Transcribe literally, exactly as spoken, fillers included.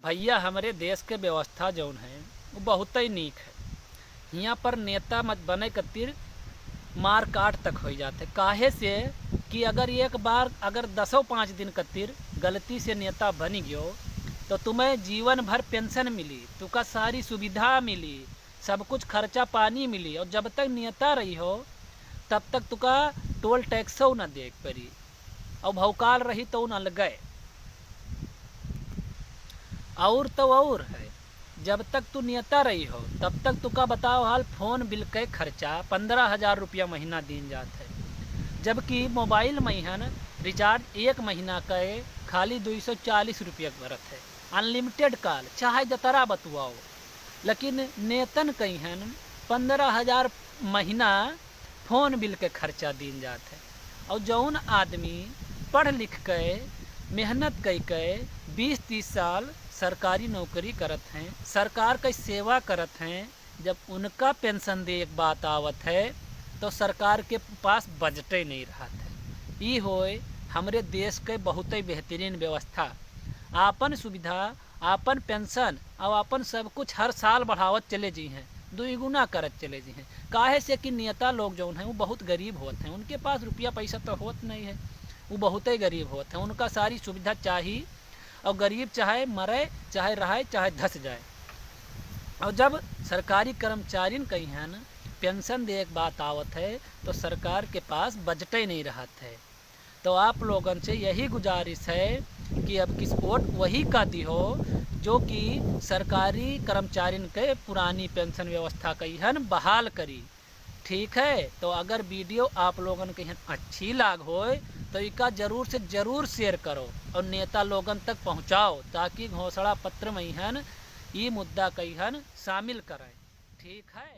भइया, हमरे देश के व्यवस्था जौन है, वो बहुतै नीक है। हियाँ पर नेता मत बने कतिर मार काट तक होइ जात है। काहे से कि अगर एक बार, अगर दसों पाँच दिन कतिर गलती से नेता बनि गयो, तो तुम्हें जीवन भर पेंशन मिली, तुका सारी सुविधा मिली, सब कुछ खर्चा पानी मिली, और जब तक नेता रही हो, तब तक तुका टोल टैक्सो न दे परी, और भौकाल रही तो न लगे। और तो और है, जब तक तू नेता रही हो, तब तक तुका बताओ हाल, फोन बिल के खर्चा पन्द्रह हजार रुपया महीना दीन जात है, जबकि मोबाइल मइहन रिचार्ज एक महीना के खाली दुई सौ चालीस रुपया बरत है, अनलिमिटेड कॉल, चाहे जतरा बतुआओ। लेकिन नेतन कइहन पन्द्रह हजार महीना फोन बिल के खर्चा दीन जात है। और जौन आदमी पढ़ लिख के, मेहनत कइ के बीस तीस साल सरकारी नौकरी करत हैं, सरकार के सेवा करत हैं, जब उनका पेंशन दे एक बात आवत है, तो सरकार के पास बजटे नहीं रहत है। ई होए हमरे देश के बहुतै बेहतरीन व्यवस्था। आपन सुविधा, आपन पेंशन और आपन सब कुछ हर साल बढ़ावत चले जी हैं, दुईगुना करत चले जी हैं। काहे से कि नेता लोग जौन हैं, वो बहुत गरीब होत हैं, उनके पास रुपया पैसा तो होत नहीं है, वो बहुतै गरीब होत हैं, उनका सारी सुविधा चाही। और गरीब चाहे मरे, चाहे रहे, चाहे धस जाए। और जब सरकारी कर्मचारिन कइहन पेंशन दे एक बात आवत है, तो सरकार के पास बजटे नहीं रहत है। तो आप लोगन से यही गुजारिश है कि अब किस वोट वही का दिहो, जो कि सरकारी कर्मचारिन के पुरानी पेंशन व्यवस्था कइहन बहाल करी। ठीक है, तो अगर वीडियो आप लोगन के यहाँ अच्छी लाग होए, तो इका जरूर से जरूर शेयर करो और नेता लोगन तक पहुँचाओ, ताकि घोषणा पत्र मइहन ई मुद्दा कइहन शामिल करें। ठीक है।